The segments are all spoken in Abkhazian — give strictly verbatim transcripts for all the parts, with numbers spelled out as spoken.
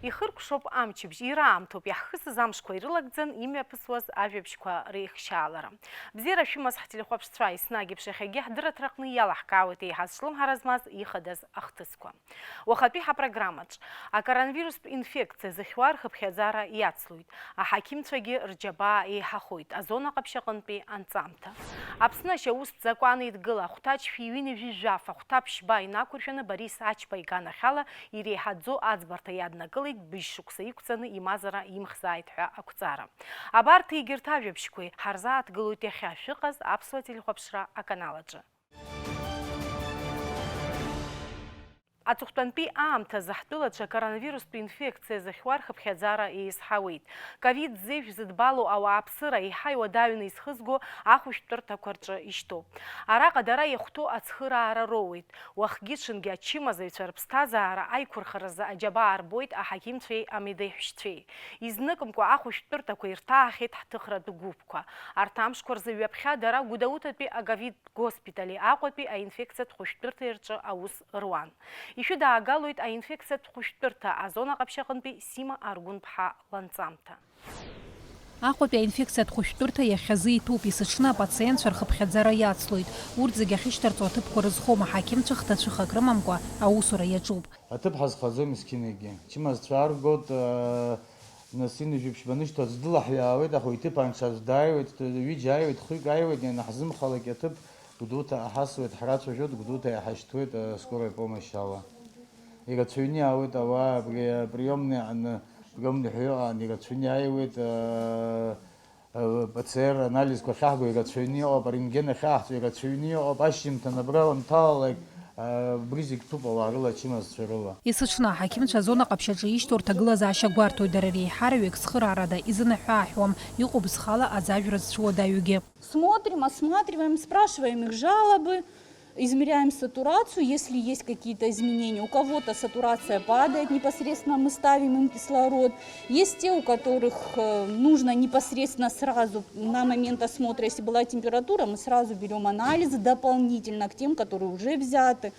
Ихыркәшоуп амчыбжь, ираамҭоуп иаҳхысыз амшқәа ирылагӡан имҩаԥысуаз ажәабжьқәа реихшьаалара. Бзиара шәымаз ҳтелехәаԥшцәа, еснагь еиԥш иахьагьы ҳдырраҭраҟны иалаҳкаауеит еиҳа зҿлымҳара змаз ихадаз ахҭысқәа. Уахатәи ҳапрограммаҿ акоронавирустә инфекциа зыхьуа рхыԥхьаӡара иацлоит, аҳақьымцәагьы рџьабаа еиҳахоит азона ҟаԥшь аҟынтәи анҵамҭа. Аԥсны ашьаустә закәанеидгыла ахәҭаҷ шәи ҩынҩажәи жәаф ахәҭаԥшьба инақәыршәаны Борис Ачба иганахьала иреиҳаӡоу аӡбарҭа иаднакылеит быжь шықәса иқәҵаны имазара имхзааит ҳәа ақәҵара. Абарҭ егьырҭ ажәабжьқәеи ҳарзааҭгылоит иахьа шәыҟаз аԥсуа телехәаԥшра аканал аҿы. Аҵыхәтәантәи аамҭазы ҳтәылаҿы акоронавирустә инфекциа зыхьуа рхыԥхьаӡара еизҳауеит. Ковид зежә зыдбало ауааԥсыра еиҳа иуадаҩны изхызго ахәышәтәырҭақәа рҿы ишьҭоуп. Араҟа дара иахәҭоу ацхыраара роуеит. Уахгьы-ҽынгьы ачымазаҩцәа рыԥсҭазаара аиқәырхаразы аџьабаа рбоит аҳақьымцәеи амедеҳәшьцәеи. Изныкымкәа ахәышәтәырҭақәа ирҭаахьеит ҳҭыхратә гәыԥқәа. Арҭ амшқәа рзы ҩаԥхьа дара Гәдоуҭатәи аковид госпитали Аҟәатәи аинфекциатә хәышәтәырҭеи рҿы аус руан. Ишәыдаагалоит аинфекциатә хәышәтәырҭа азона ҟаԥшь аҟынтәи Сима Аргәынԥҳа ланҵамҭа. Аҟәатәи аинфекциатә хәышәтәырҭа иахьазы иҭәуп, есыҽны апациентцәа рхыԥхьаӡара иацлоит. Урҭ зегьы ахьышьҭарҵо аҭыԥқәа рызхом, аҳақьымцәа хҭацәыхак рымамкәа аусура иаҿуп. Аҭыԥ ҳазхаӡом, мисқьынгьы. Чымазцәа ааргоит, аа, нас ҩынҩажәи ԥшьба нышьҭоу аӡә дылаҳәаауеит, аха уи иҭыԥ анҽаӡә дааиуеит, ҩыџьа ааиуеит, хҩык ааиуеит, ианаҳзымхалак аҭыԥ Гәдоуҭа аҳасуеит, ҳрацәажәоит, Гәдоуҭа иҳашьҭуеит, аа, скорая помощь ала. Ирацәаҩны иаауеит ауаа, абри априомни аҟны, приомни ҳәа иҟан, ирацәаҩны иааиуеит, аа, П Ц Р анализқәа ахьаҳго ирацәаҩны иҟоуп, арентген ахьаҳҵо ирацәаҩны иҟоуп, ашьжьымҭан абра уанҭалалак, абри зегь ҭәуп ауаа рыла, ачымазцәа рыла. Есыҽны аҳақьымцәа азона ҟаԥшь аҿы ишьҭоу рҭагылазаашьа гәарҭоит, дара реиҳараҩык цхыраарада изынаҳәааҳәуам, иҟоуп зхала аӡажәра зцәуадаҩугьы. Смотрим, осматриваем, спрашиваем их жалобы. Измеряем сатурацию, если есть какие-то изменения. У кого-то сатурация падает, непосредственно мы ставим им кислород. Есть те, у которых э, нужно непосредственно сразу, на момент осмотра, если была температура, мы сразу берем анализы дополнительно к тем, которые уже взяты.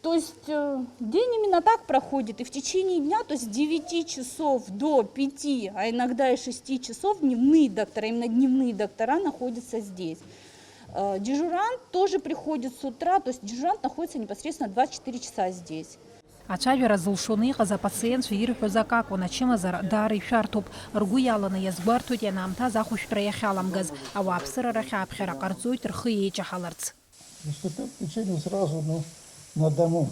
То есть э, день именно так проходит, и в течение дня, то есть с девяти часов до пяти, а иногда и шести часов дневные доктора, именно дневные доктора находятся здесь. Э, дежурант тоже приходит с утра, то есть дежурант находится непосредственно двадцать четыре часа здесь. Ацәажәара зылшоны иҟаз апациентцәа ирҳәоз акакәын, ачымазара даара ишәарҭоуп. Ргәы иаланы иазгәарҭоит ианаамҭаз ахәышәтәра иахьаламгаз. Ауааԥсыра рахь ааԥхьара ҟарҵоит рхы еиҷаҳаларц. Приступил к лечению сразу, ну, на дому.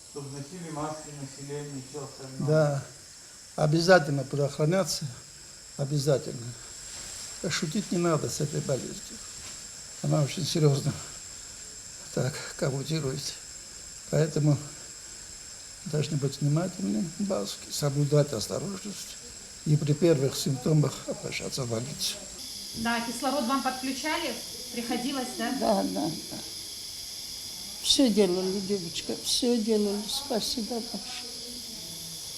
Чтобы носили маски население и всё остальное. Да. Обязательно предохраняться, обязательно. Шутить не надо с этой болезнью. Она очень серьезно так мутирует. Поэтому должны быть внимательны, маски, соблюдать осторожность и при первых симптомах обращаться в больницу. Да, кислород вам подключали? Приходилось, да? Да, да, да. Все делали, девочка, все делали. Спасибо большое.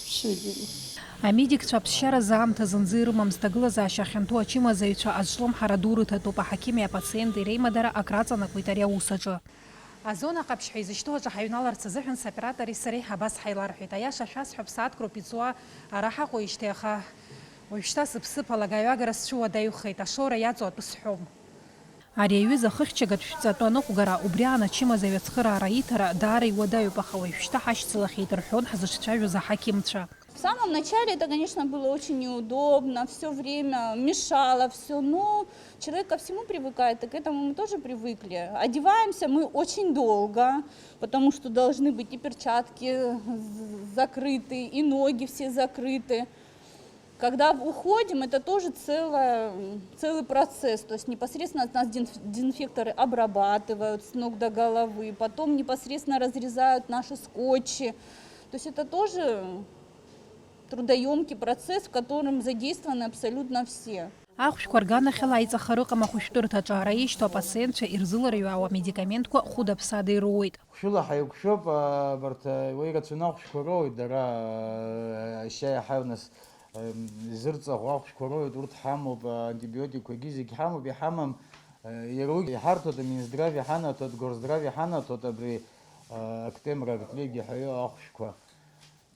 Все делали. Амедикцәа аԥсшьаразы аамҭа зынӡа ирымамызт, аҭагылазаашьа ахьанҭоу ачымазаҩцәа азҿлымҳара ду рыҭатәуп, аҳақьыми апациенти реимадара акраҵанакуеит ари аус аҿы. Азона ҟаԥшь ҳәа изышьҭоу аҿы ҳаҩналарц азыҳәан соператори сареи абас ҳаиларҳәеит. Аиаша шәасҳәап, сааҭк роуп иҵуа ара ҳаҟоуижьҭеи, аха уажәшьҭа сыԥсыԥ алагаҩагара сцәыуадаҩхеит, ашоура иаҵоу атәы сҳәом. Ари аҩыза ахыхьчагатә шәҵатәы аныҟәгара, убри аан ачымазаҩ ацхыраара иҭара даара иуадаҩуп, аха уажәшьҭа ҳашьцылахьеит, рҳәон ҳзыҿцәажәоз аҳақьымцәа. В самом начале это, конечно, было очень неудобно, все время мешало все, но человек ко всему привыкает, и к этому мы тоже привыкли. Одеваемся мы очень долго, потому что должны быть и перчатки з- закрыты, и ноги все закрыты. Когда выходим, это тоже целая, целый процесс. То есть непосредственно нас дезинф- дезинфекторы обрабатывают с ног до головы, потом непосредственно разрезают наши скотчи. То есть это тоже трудоемкий процесс, в котором задействованы абсолютно все. Ахәшәқәа рганахьала аиҵахара ыҟам ахәышәтәырҭаҿы, ара ишьҭоу апациентцәа ирзыларҩаауа амедикаментқәа хәыда-ԥсада ироуеит. Хәшәыла ҳаиқәшәоуп, а, абарҭ, а, уи ирацәаны ахәшәқәа роуеит дара, а, ашьа иаҳа нас, а, изырҵаӷәӷәа ахәшәқәа роуеит, урҭ ҳамоуп, а, антибиотикқәагьы зегь ҳамоуп, иҳамам, а, иара уигь иҳарҭоит, аминздрав иҳанаҭоит, горздрав иҳанаҭоит абри, а, актем рагтлеги ҳәа иҟоу ахәшәқәа.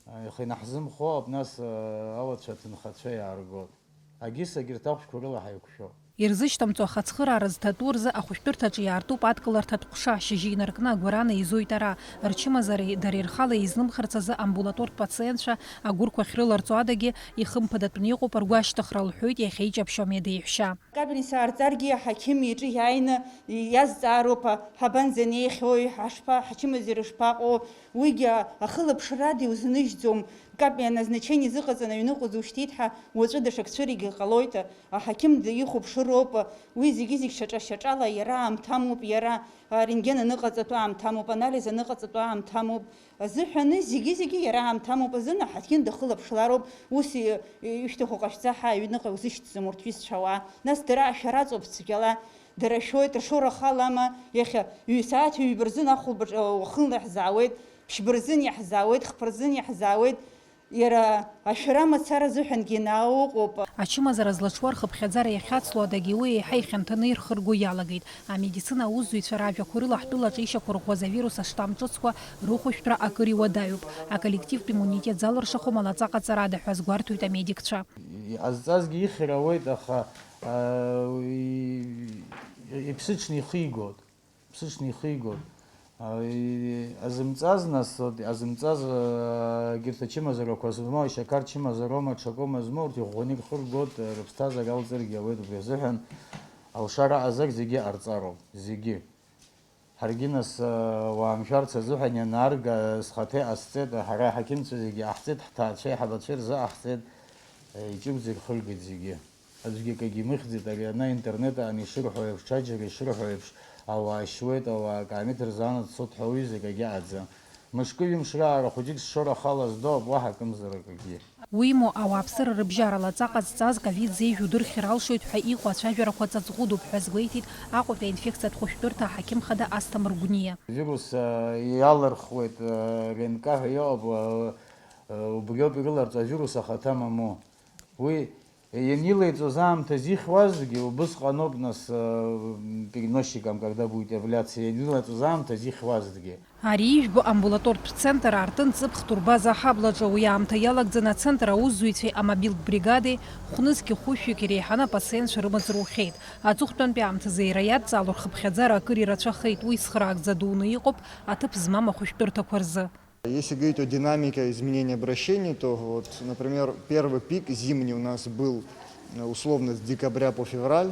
Аха инаҳзымхо ауп, нас, алацәа аҭынхацәа иааргоит. Агьыс егьырҭ ахәшәқәа рыла ҳаиқәшәо. Ирзышьҭамҵо ахы ацхыраара зҭатәу рзы ахәышәтәырҭаҿы иаартуп адкыларҭатә ҟәша, шьыжьы инаркны агәарана еизоит ара. Рчымазареи дареи рхала еизнымхарц азы амбулаторттә пациентцәа агәырқәа ахьрыларҵо адагьы ихымԥадатәны иҟоуп ргәашьҭыхра, лҳәоит иахьа иҷаԥшьо амедеиҳәшьа. Капельница аарҵаргьы аҳақьым иҿы иааины иазҵаароуп, ҳабанӡанеихьои, ҳашԥа-, ҳчымазара шԥаҟоу, уигьы ахылаԥшрада иузныжьӡом. Капельница назначение зыҟаҵаны аҩныҟа душьҭит ҳәа уаҵәы даҽак цәыригар ҟалоит, аҳақьым ихәаԥшыроуп, уи зегьы-зегь шьаҿа-шьаҿала иара аамҭамоуп, иара арентген аныҟаҵатәу аамҭамоуп, анализ аныҟаҵатәу аамҭамоуп азыҳәаны, зегьы-зегьы иара аамҭамоуп азын аҳақьым дахылаԥшлароуп, ус и-, ишәҭаху ҟашәҵа ҳәа аҩныҟа иузышьҭӡом урҭ ҩызцәа ауаа, нас дара ашәара аҵоуп цәгьала, дара шәоит, ршоура халама, иахьа ҩ-, сааҭ ҩба рзын ахәылбаҿ, уахынла иаҳзаауеит, ԥшьба рзын иаҳзаауеит, хԥа рзын иаҳзаауеит, иара ашәара мацара азыҳәангьы наауа ыҟоуп. Ачымазара злаҽуа рхыԥхьаӡара иахьацло адагьы уи еиҳа ихьанҭаны ирхырго иалагеит. Амедицина аусзуҩцәа ражәақәа рыла ҳтәылаҿы ишьақәырӷәӷәаз авирус аштамм ҿыцқәа рыхәышәтәра акыр иуадаҩуп. Аколлективтә иммунитет залыршахом алаҵа ҟаҵара ада ҳәа азгәарҭоит амедикцәа. Иҟазҵазгьы ихьыр ауеит, аха, аа, и-, иԥсыҽны ихигоит. Иԥсыҽны ихигоит. Аа, и-, азымҵаз, нас, вот, азымҵаз, аа, егьырҭ ачымазарақәа змоу, ашьақар чымазароума, ҽакоума змоу, урҭ иӷәӷәаны ирхыргоит, рыԥсҭазаара алҵыргьы ауеит, убри азыҳәан алшара ҟазар зегьы ҟарҵароуп, зегьы. Ҳаргьы нас, уаамшәарц азыҳәан ианаарга, схаҭа иҟасҵеит, ҳара аҳақьымцәа зегьы иҟаҳҵеит, ҳҭаацәеи ҳабацәеи рзы ҟаҳҵеит, иҷыгәӡа ирхыргеит зегьы. Аӡәгьы акагьы имыхьӡеит, ари ана интернет аан ишырҳәо еиԥш, ҽаџьара ишырҳәо еиԥш, ауаа шьуеит, ауаа акаамеҭ рзаанаҵ цоит ҳәа уаҩы зегь акгьы аӡам. Мышкы-ҩымш раара хәыҷык сшоура ахала здоуп, уаҳа акымзарак акгьы. Уимоу, ауааԥсыра рыбжьара лаҵа ҟазҵаз ковид зеижә удырхьыр алшоит ҳәа иҟоу ацәажәарақәа ҵаҵӷәыдуп ҳәа азгәеиҭеит Аҟәатәи аинфекциатә хәышәтәырҭа аҳақьымхада Асҭамыр Гәниа. Вирус, э, иалырхуеит, э, РНК ҳәа иҟоуп, э, э, убриоуп ирыларҵо авирус ахаҭа мамоу. Уи ианилеиҵоз аамҭазы ихьуазгьы, убысҟаноуп нас, э, переносчиком, когда будет являться, ианилеиҵоз аамҭазы ихьуазгьы. Ари ижәбо амбулаторттә центр аартын ҵыԥх турбаза аҳаблаҿы. Уи аамҭа иалагӡаны ацентр аусзуҩцәеи амобилтә бригадеи хәнызқьи хәышәҩык иреиҳаны апациентцәа рымаҵ рухьеит. Аҵыхәтәантәи аамҭазы иара иадҵаало рхыԥхьаӡара акыр ирацәахеит, уи цхыраагӡа дуны иҟоуп аҭыԥ змам ахәышәтәырҭақәа рзы. Если говорить о динамике изменения обращений, то вот, например, первый пик зимний у нас был, э, условно с декабря по февраль.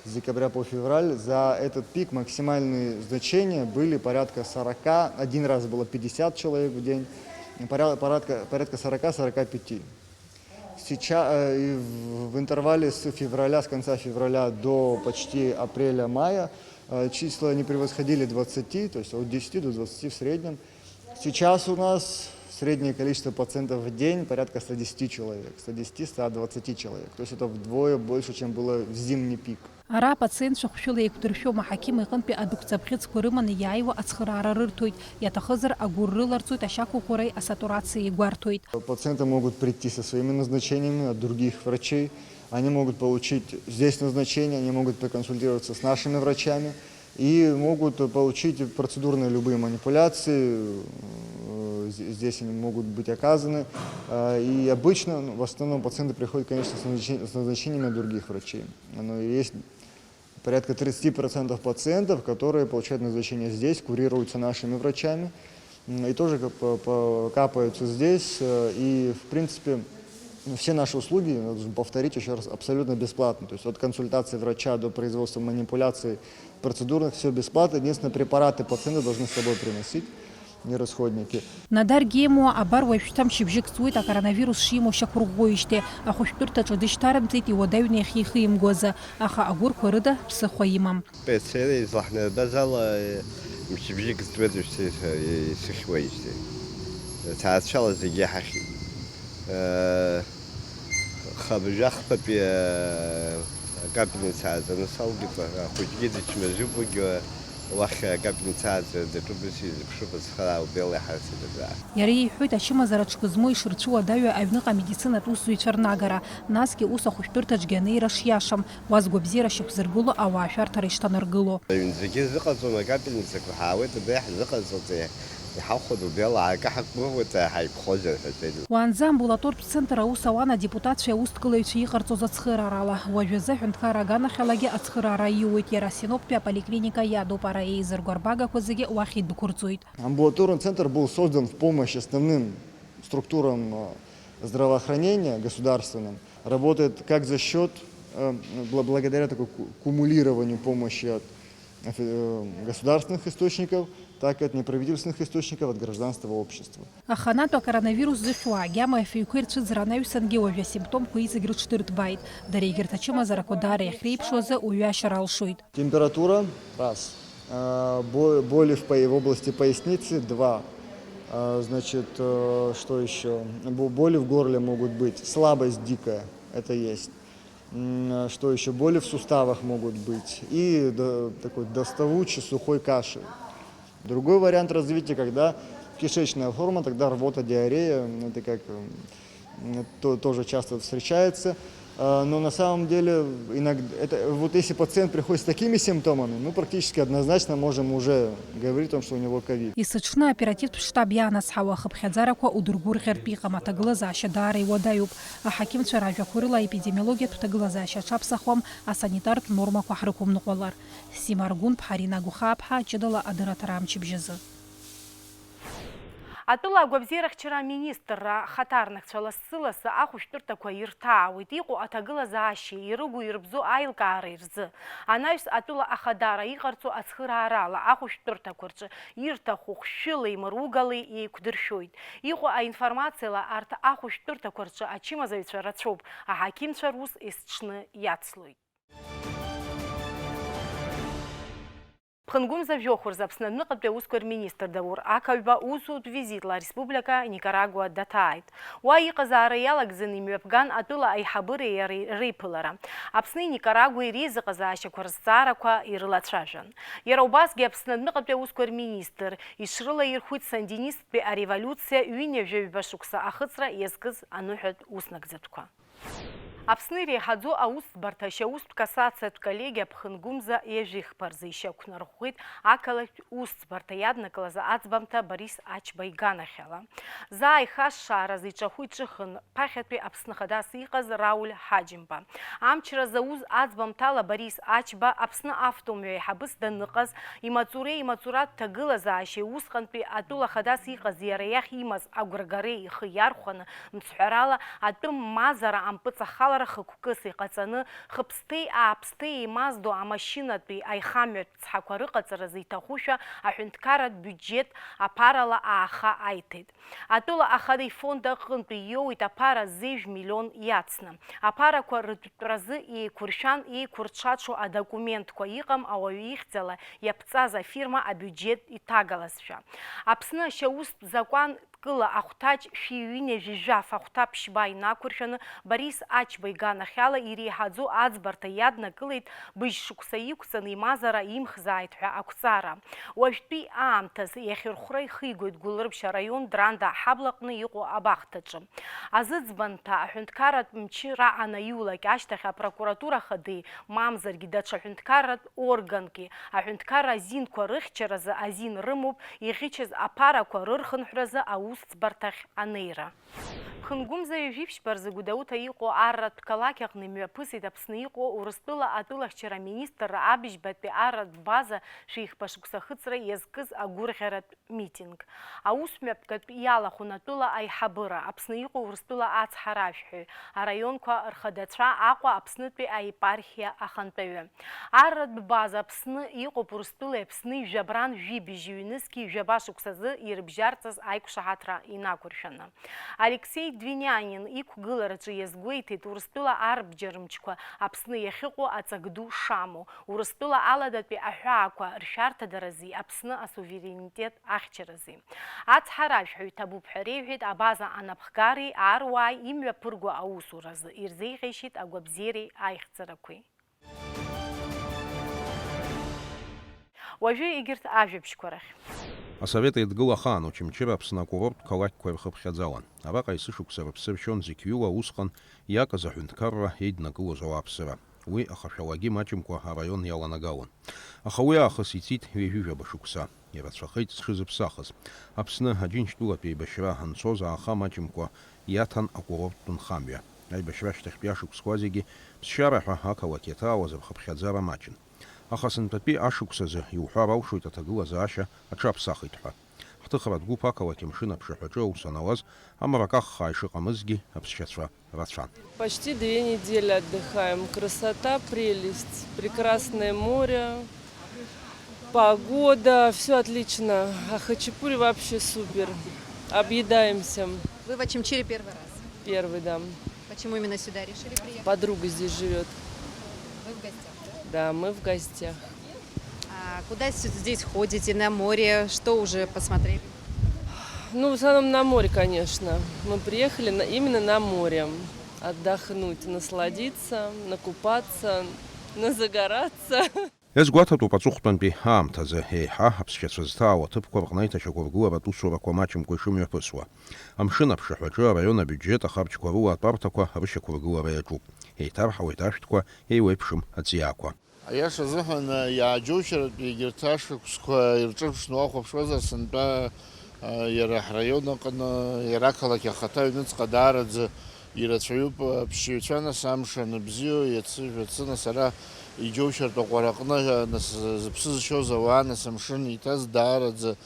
С декабря по февраль за этот пик максимальные значения были порядка сорока, один раз было пятьдесят человек в день, поря-, порядка, порядка сорока-сорока пяти. Сейчас, э, и в, в интервале с февраля, с конца февраля до почти апреля-мая, э, числа не превосходили двадцати, то есть от десяти до двадцати в среднем. Сейчас у нас среднее количество пациентов в день порядка ста десяти человек, ста десяти, ста двадцати человек. То есть это вдвое больше, чем было в зимний пик. Ара апациентцәа хәшәыла еиқәдыршәом, аҳақьым иҟынтәи адәықәҵа бӷьыцқәа рыманы иааиуа ацхыраара рырҭоит, иаҭахызар агәыр рыларҵоит, ашьақәыӷәӷәареи асатурациеи гәарҭоит. Пациенты могут прийти со своими назначениями от других врачей, они могут получить здесь назначение, они могут проконсультироваться с нашими врачами и могут получить процедурные любые манипуляции, э, з-, здесь они могут быть оказаны. Э, и обычно, ну, в основном пациенты приходят, конечно, с назначен-, с назначениями от других врачей. Но есть порядка тридцати процентов пациентов, которые получают назначение здесь, курируются нашими врачами, м, и тоже как по-, по-, капаются здесь. Э, и, в принципе, ну, все наши услуги, я должен повторить ещё раз, абсолютно бесплатно. То есть от консультации врача до производства манипуляций процедурных всё бесплатно. Единственное, препараты пациенты должны с собой приносить, и расходники. Надар Гемуа абар уажәшьҭа мчыбжьык ҵуеит акоронавирус шимоу шьақәырӷәӷәоижьҭеи. Ахәышәтәырҭаҿы дышьҭарымҵеит, иуадаҩны иахьихимгоз, аха агәырқәа рыда ԥсыхәа имам. П Ц Р излаҳнарбаз ала, мчыбжьык ҵуеит уажәшьҭа исыхьуеижьҭеи. Ҭаацәала зегьы иҳахьит. Хабжахԥатәи акапельница ааӡаны салгеит, ахәыҷгьы дычмазаҩуп, уигьы уахь акапельница ааӡара даҿуп, ус изыԥшуп ацхыраара убеила иҳарсит абра. Иара иҳәоит, ачымазара ҽкы змоу ишырцәуадаҩу аҩныҟа амедицинатә усзуҩцәа рнагара, насгьы ус ахәышәтәырҭаҿгьы анеира шиашам, уа згәабзиара шьақәзыргыло ауаа ашәарҭара ишҭанаргыло. Аҩнӡагьы рзыҟаҵом акапельницақәа, ҳаауеит абра иаҳзыҟаҵаҵеи, Иҳахәаӡом, иалаага ҳақәгәыӷуеит, ҳаиқәхозар ҳәа ҳәеит. Уаанӡа амбулаторттә центр аус ауан адепутатцәеи аусҭгылаҩцәеи иҟарҵоз ацхыраарала. Уажәазы аҳәынҭқарра аганахьалагьы ацхыраара аиуеит, иара Синоптәи аполиклиника иадуп, ара еизырго арбагақәа зегьы уахь идәықәырҵоит. Амбулаторный центр был создан в помощь основным структурам, э, здравоохранения государственным. Работает как за счёт, э, бла-, благодаря такой ку-, кумулированию помощи от, э, государственных источников, так и от неправительственных источников, от гражданского общества. Аханатә акоронавирус зыхьуа агьама афҩқәа ирцәыӡра анаҩсангьы уажәы асимптомқәа иҵегь рыҽдырҭбааит. Дара егьырҭ ачымазарақәа даара иахьреиԥшу азы уаҩы ашьара алшоит. Температура, раз. Э, бо-, боли в по-, в области поясницы, два. Э, значит, э, что ещё? Бо-, боли в горле могут быть, слабость дикая, это есть. М, э, что ещё? Боли в суставах могут быть. И до-, такой доставучий сухой кашель. Другой вариант развития, когда кишечная форма, тогда рвота, диарея, м, это как, м, то-, тоже часто встречается. Э, но на самом деле, иногда, это, вот если пациент приходит с такими симптомами, мы практически однозначно можем уже говорить о том, что у него ковид. Есыҽны аоперативтә штаб иааназҳауа ахыԥхьаӡарақәа удыргәырӷьартә иҟам, аҭагылазаашьа даара иуадаҩуп. Аҳақьымцәа ражәақәа рыла, аепидемиологиатә ҭагылазаашьа аҽаԥсахуам, асанитартә нормақәа ҳрықәымныҟәалар. Сима Аргәынԥҳа, Арина Гәхааԥҳа, ҷыдала адырраҭара амчыбжьазы. Атәыла агәабзиарахьчара аминистрра ахаҭарнакцәа лассы-лассы ахәышәтәырҭақәа ирҭаауеит, иҟоу аҭагылазаашьеи ирыгу-ирбзу аилкаареи рзы. Анаҩс атәыла ахадара иҟарҵо ацхыраарала ахәышәтәырҭақәа рҿы ирҭаху хәшәылеи мыругалеи еиқәдыршәоит. Иҟоу аинформациала арҭ ахәышәтәырҭақәа рҿы ачымазаҩцәа рацәоуп, аҳақьымцәа рус есҽны иацлоит. Ԥхынгәымза жәохә рзы Аԥсны аҩныҟатәи аусқәа рминистр Даур Ақаҩба усутә визитла ареспублика Никарагуа даҭааит. Уа иҟазаара иалагӡаны имҩаԥган атәыла аиҳабыреи иареи реиԥылара. Аԥсни Никарагуеи реизыҟазаашьақәа рызҵаарақәа ирылацәажәан. Иара убасгьы Аԥсны аҩныҟатәи аусқәа рминистр иҽрылаирхәит сандинисттәи ареволиуциа ҩынҩажәаҩба шықәса ахыҵра иазкыз аныҳәатә уснагӡатәқәа. Аԥсны иреиҳаӡоу аусӡбарҭа ашьаустә кассациатә коллегиа Ԥхынгәымза ҩажәихԥа рзы ишьақәнарӷәӷәеит ақалақьтә усӡбарҭа иаднакылаз аӡбамҭа Борис Ачба иганахьала. Заа ихашшаараз иҿахәы иҿыхын ԥахьатәи Аԥсны Ахадас иҟаз Рауль Ҳаџьымба. Амчра зауз аӡбамҭала Борис Ачба Аԥсны автомҩа аиҳабыс даныҟаз, имаҵуреи имаҵуратә ҭагылазаашьеи усҟантәи атәыла хадас иҟаз иара иахь имаз агәрагареи ихы иархәаны, мцҳәарала, атәым мазара ампыҵахалара хықәкыс иҟаҵаны, хыԥсҭеи ааԥсҭеи еимаздо амашьынатәи аихамҩатә цҳақәа рыҟаҵаразы иҭахушәа аҳәынҭқарратә биуџьет аԥарала ааха аиҭеит. Атәыла ахада ифонд аҟынтәи иоуеит аԥара зежә миллион иацны. Аԥарақәа рытәтәразы еиқәыршәан еиқәырҽаҽо адокументқәа иҟам ауаҩы ихьӡала иаԥҵаз афирма абиуџьет иҭагалазшәа. Аԥсны ашьаустә закәан кыла ахәҭаҷ шәи ҩынҩажәи жәаф ахәҭа ԥшьба инақәыршәаны Борис Ачба иганахьала иреиҳаӡоу аӡбарҭа иаднакылеит быжь шықәса иқәҵаны имазара имхзааит ҳәа ақәҵара. Уажәтәи аамҭаз иахьырхәра ихигоит Гәылрыԥшь араион Дранда аҳаблаҟны иҟоу абахҭаҿы. Азыӡбанҭа аҳәынҭқарратә мчы раан аиулак ашьҭахь апрокуратура ахадеи, мамзаргьы даҽа ҳәынҭқарратә органки аҳәынҭқарра азинқәа рыхьчаразы азин рымоуп иӷьычыз аԥарақәа рырхынҳәразы аусӡбарҭахь анеира. Ԥхынгәымза ҩажәи ԥшьба рзы Гәдоуҭа иҟоу арратә қалақь аҟны имҩаԥысит Аԥсны иҟоу Урыстәыла атәылахьчара аминистрра абыжьбатәи арратә база шәихба шықәса ахыҵра иазкыз агәырӷьаратә митинг. Аус мҩаԥгатә иалахәын атәыла аиҳабыра, Аԥсны иҟоу Урыстәыла ацҳаражәҳәаҩ, араионқәа рхадацәа, Аҟәа Аԥснытәи аепархиа ахантәаҩы. Арратә база Аԥсны иҟоуп Урыстәылеи Аԥсни жәабран жәибжь ҩнызқьи жәаба шықәсазы ирыбжьарҵаз аиқәшаҳаҭра инақәыршәаны. Алексеи Двинянин иқәгылараҿы иазгәеиҭеит Урыстәыла арбџьар мчқәа Аԥсны иахьыҟоу аҵак ду шамоу, Урыстәыла аладатәи аҳәаақәа ршәарҭадарази Аԥсны асуверенитет ахьчарази. Ацҳаражәҳәаҩ ҭабуп ҳәа реиҳәеит абаза анапхгареи аруааи имҩаԥырго аусуразы, ирзеиӷьеишьеит агәабзиареи аихьӡарақәеи. Уажәы егьырҭ ажәабжьқәа рахь. Асовет Еидгыла ахаан Очамчыра Аԥсны акурорттә қалақьқәа ирхыԥхьаӡалан. Араҟа есышықәса рыԥсы ршьон зықьҩыла усҟан иакыз аҳәынҭқарра еиднакылоз ауааԥсыра. Уи ахашәалгьы маҷымкәа араион иаланагалон. Аха уи аахыс ицит ҩажәижәаба шықәса. Ирацәахеит зҽызыԥсахыз. Аԥсны Аџьынџьтәылатә еибашьра анцоз ааха маҷымкәа иаҭан акурорттә нхамҩа. Аибашьра ашьҭахьтәи ашықәсқәа зегьы ԥсшьара ҳәа ақалақь иаҭаауаз рхыԥхьаӡара маҷын. Аха сынтәатәи ашықәс азы иуҳәар алшоит аҭагылазаашьа аҽаԥсахит ҳәа. Ҳҭыхратә гәыԥ ақалақь амшын аԥшаҳәаҿы аус анауаз, амра каххаа ишыҟамызгьы аԥсшьацәа рацәан. Почти две недели отдыхаем. Красота, прелесть, прекрасное море, погода, все отлично. А хачапури вообще супер. Объедаемся. Вы в Очамчире первый раз? Первый, да. Почему именно сюда решили приехать? Подруга здесь живет. Вы в гостях, да? Да, мы в гостях. А куда с- здесь ходите? На море? Что уже посмотрели? Ну, в основном на море, конечно. Мы приехали на- именно на море. Отдохнуть, насладиться, накупаться, назагораться. Иазгәаҭатәуп аҵыхәтәантәи аамҭазы еиҳа аԥсшьацәа зҭаау аҭыԥқәа рҟны аиҭашьақәыргыларатә усурақәа маҷымкәа ишымҩаԥысуа. Амшын аԥшаҳәаҿы араион абиуџьет ахарџьқәа рыла атәарҭақәа рышьақәыргылара иаҿуп. Еиҭарҳауеит ашәҭқәа, еиуеиԥшым аҵиаақәа. Аиаша азыҳәан, иааџьоушьартә егьырҭ ашықәсқәа ирҿырԥшны уахәаԥшуазар, сынтәа, иара ҳраион аҟны, иара ақалақь ахаҭа аҩныҵҟа даараӡа ирацәаҩуп аԥсшьаҩцәа, нас амш аныбзиоу, иацы жәацы, нас ара иџьоушьартә аҟәара аҟны, нас зыԥсы зшьоз ауаа, нас амшын иҭаз даараӡа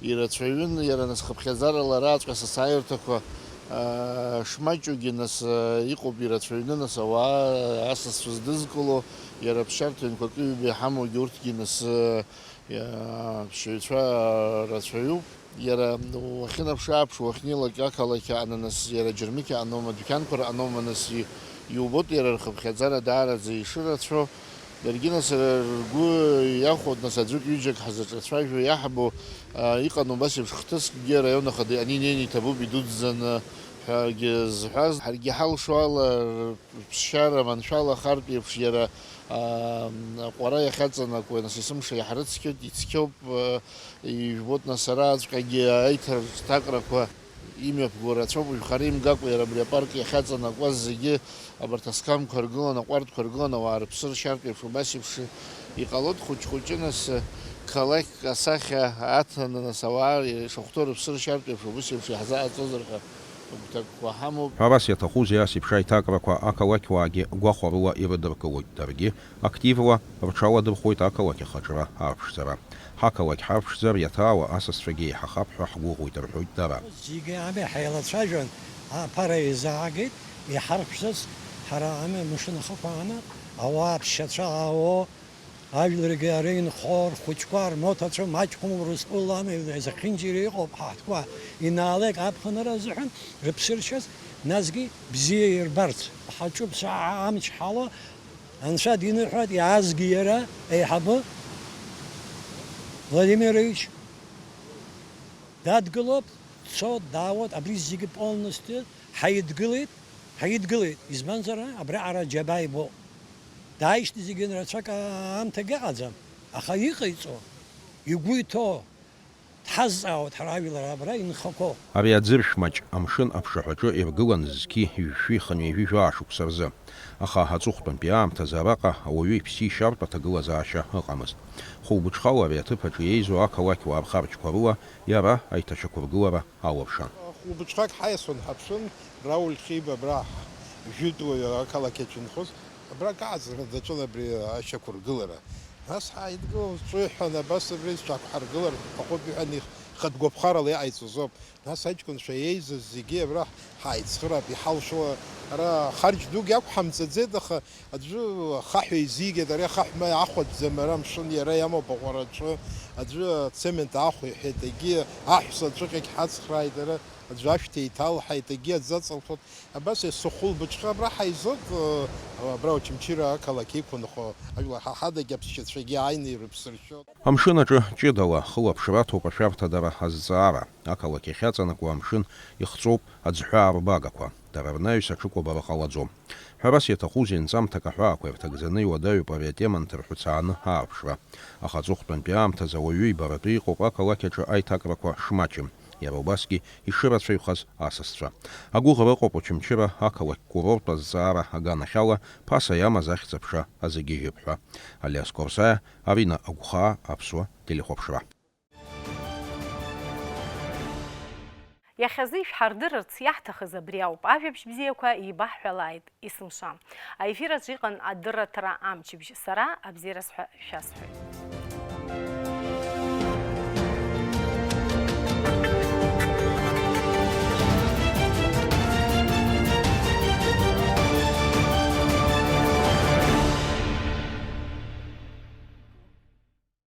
ирацәаҩын, иара нас хыԥхьаӡарала араҟаҵәҟьа асасааирҭақәа, аа, шмаҷугьы нас, аа, иҟоуп ирацәаҩны, нас ауаа асасцәа здызкыло, иара ԥсшьарҭа ҩнқәа акы-ҩба иҳамоугьы урҭгьы нас, аа, иа-, ԥсшьаҩцәа рацәаҩуп. Иара уахьынаԥш-ааԥш, уахьнеилак ақалақь аҟны, нас иара аџьармыкьа аҟноума, адәқьанқәа рҟноума, нас и-, иубоит иара рхыԥхьаӡара даараӡа ишырацәоу. Даргьы нас ргәы иахәоит, нас аӡәык-ҩыџьак ҳзаҿацәажәо иаҳбо, а, иҟан убас еиԥш хҭыскгьы араион ахада ани-неини иҭабуп идуӡӡаны ҳәагьы зҳәаз, ҳаргьы ҳалшо ала, рԥсшьара маншәала ахартә еиԥш иара, а, аҟәара иахьаҵанакуа, нас есымша иаҳрыцқьоит, ицқьоуп, а, ижәбоит, нас араҟаҵәҟьагьы аиҭарҿҭакрақәа имҩаԥго рацәоуп, уажәхара имгакәа иара абри апарк иахьаҵанакуаз зегьы абарҭ асқамқәа ргылан, аҟәардәқәа ргылан, ауаа рыԥсы ршьартә еиԥш, убас еиԥш иҟалоит, хәыҷ-хәыҷы нас, қалақьк асахьа аҭаны, нас ауаа ишахәҭоу рыԥсы ршьартә еиԥш, убас еиԥш иаҳзааӡозар ҳәа агәҭакқәа ҳамоуп. Ҳәарас иаҭахузеи ас еиԥш аиҭакрақәа ақалақьуаагьы гәахәарыла ирыдыркылоит, даргьы активла рҽаладырхәуеит ақалақь ахаҿра арԥшӡара. Ҳақалақь ҳарԥшӡар иаҭаауа асасцәагьы еиҳахап ҳәа ҳгәыӷуеит, рҳәоит дара. Зегьы ами ҳаилацәажәон, аԥара еизаагеит, иҳарԥшӡарц ҳара ами амшын ахықәааны ауаа ԥсшьацәа аауо, ажәларгьы ара инхо, рхәыҷқәа, рмоҭацәа маҷқәам Урыстәыла ами, зехьынџьара иҟоуп ҳаҳҭқәа, инаалеит аԥхынра азыҳәан рыԥсы ршьаз, насгьы бзиа ирбарц. Ҳаҿуп саҳа амч ҳало, Анцәа диныҳәоит, иаазгьы иара, еиҳабы Владимирович дадгылоуп, дцоит, даауеит, абри зегьы полностью ҳаидгылеит, ҳаидгылеит, избанзар, абри араҟа џьабаа ибоуп. Дааижьҭеи зегьы рацәак аамҭагьы ыҟаӡам, аха иҟаиҵо, игәы иҭоу, дҳазҵаауеит ҳара ажәлар абра инхақәоу. Ари аӡыршә маҷ амшын аԥшаҳәаҿы иргылан зқьи жәшәи хынҩажәи жәаа шықәса рзы. Аха аҵыхәтәантәи аамҭазы араҟа ауаҩы иԥсишьартә аҭагылазаашьа ыҟамызт. Хәылбыҽхала ари аҭыԥ аҿы еизо ақалақьуаа рхарџьқәа рыла иара аиҭашьақәыргылара алыршан. Хәылбыҽхак ҳаиасуан ҳаԥшын, Рауль Хиба абра жәытәуаҩ ақалақь аҿы инхоз, абра акы ааӡара даҿын абри ашьақәыргылара. Нас ҳааидгылон, ҵәы ҳәа, абас абри зҽақәҳаргылар ҳҭахуп иҳәан, ихатә гәаԥхарала иҟаиҵоз ауп. Нас аҷкәынцәа еизаз зегьы абра ҳааицхыраап, иҳалшо ара харџь дук иақәҳамҵаӡеит, аха аӡәы ахаҳә еизигеит, ари ахаҳә ма иаахәаӡӡам, ара амшын иара иамоуп аҟәараҿы, аӡәы ацемент аахә иҳәеит, егьи аҳәса аҵәыҟьагь ҳацхрааит, ара аӡәы ашәҭ еиҭалҳаит, егьи аӡы аҵалҭәоит. Абас есыхәылбыҽха абра ҳаизоит, э, абра Очамчыра ақалақь иқәынхо ажәлар ҳа ҳадагь аԥсшьацәагьы ааины ирыԥсыршьоит. Амшын аҿы ҷыдала хылаԥшра аҭоуп ашәарҭадара азҵаара. Ақалақь ахьаҵанакуа амшын ихҵәоуп аӡҳәаа рбагақәа. Дара рнаҩс аҽыкәабара ҟалаӡом. Ҳәарас иаҭахузеи, нҵамҭак аҳәаақәа ирҭагӡаны иуадаҩуп ари атема нҭырҳәыцааны аарԥшра. Аха аҵыхәтәантәи аамҭазы ауаҩы ибаратәы иҟоуп ақалақь аҿы аиҭакрақәа шмаҷым. Иара убасгьы ишырацәаҩхаз асасцәа. Агәыӷра ыҟоуп Очамчыра ақалақь курорт азҵаара аганахьала ԥаса иамаз ахьӡ-аԥша азыгьежьып ҳәа. Алиас Корсаиа, Арина Агәхаа, Аԥсуа телехәаԥшра. Иахьазы ишәҳардырырц иаҳҭахыз абри ауп, ажәабжь бзиақәа еибаҳҳәалааит есымша. Аефир аҿы иҟан адырраҭара амчыбжь, сара абзиараз ҳәа шәасҳәоит.